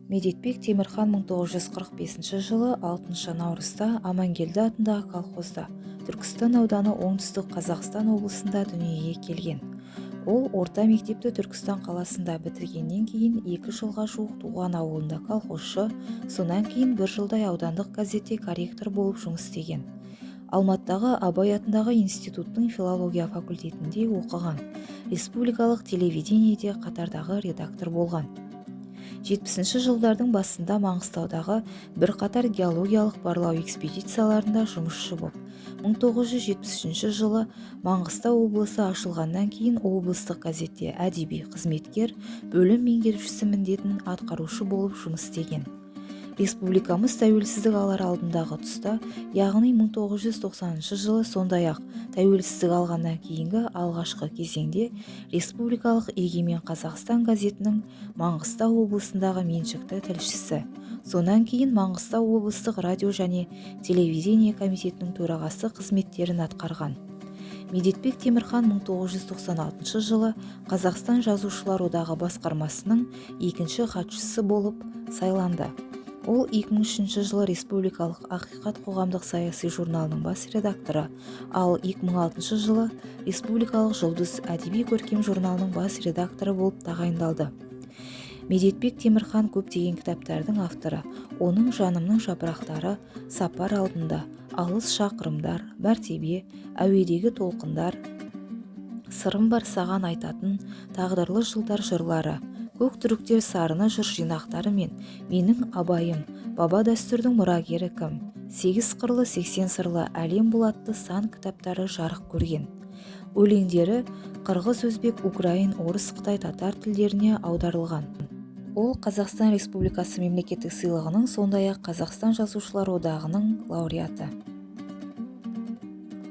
Медетбек Темірхан 1945 жылы 6 наурызда Амангелді атындағы колхозда, Түркістан ауданы, Оңтүстік Қазақстан облысында дүниеге келген. Ол орта мектепті Түркістан қаласында бітіргеннен кейін 2 жылға жуық туған ауылында колхозшы, сонан кейін бір жылдай аудандық газетте корректор болып жұмыс істеген. Алматыдағы Абай атындағы институттың филология факультетінде оқыған. Республикалық телевидениеде қатардағы редактор болған. 70-жылдардың басында Маңғыстаудағы бірқатар геологиялық барлау экспедицияларында жұмысшы боп, 1973 жылы Маңғыстау облысы ашылғаннан кейін облыстық газетте әдеби қызметкер, бөлім меңгерушісі міндетін атқарушы болып жұмыс істеген. Республикамыз тәуелсіздік алар алдындағы тұста, яғни 1990 жылы, сондай-ақ тәуелсіздік алғаннан кейінгі алғашқы кезеңде республикалық «Егемен Қазақстан» газетінің Маңғыстау облысындағы меншікті тілшісі, сонан кейін Маңғыстау облыстық радио және телевидение комитетінің төрағасы қызметтерін атқарған. Медетбек Темірхан 1996 жылы Қазақстан Жазушылар одағы басқармасының екінші хатшысы болып сайланды. Ол 2003 жылы республикалық «Ақиқат» қоғамдық саяси журналының бас редакторы, ал 2006 жылы республикалық «Жұлдыз» әдеби көркем журналының бас редакторы болып тағайындалды. Медетбек Темірхан көптеген кітаптардың авторы. Оның «Жанымның жапырақтары», «Сапар алдында», «Алыс шақырымдар», «Мәртебе», «Әуедегі толқындар», «Сырым бар саған айтатын», «Тағдырлы жылдар» жырлары, «Көк түріктер сарыны» жыр жинақтары мен «Менің Абайым», «Баба дәстүрдің мұрагері кім?», «Сегіз қырлы, 80 сырлы әлем бұл» атты сан кітаптары жарық көрген. Өлеңдері қырғыз, өзбек, украин, орыс, қытай, татар тілдеріне аударылған. Ол Қазақстан Республикасы Мемлекеттік сыйлығының, сондай-ақ Қазақстан Жазушылар одағының лауреаты.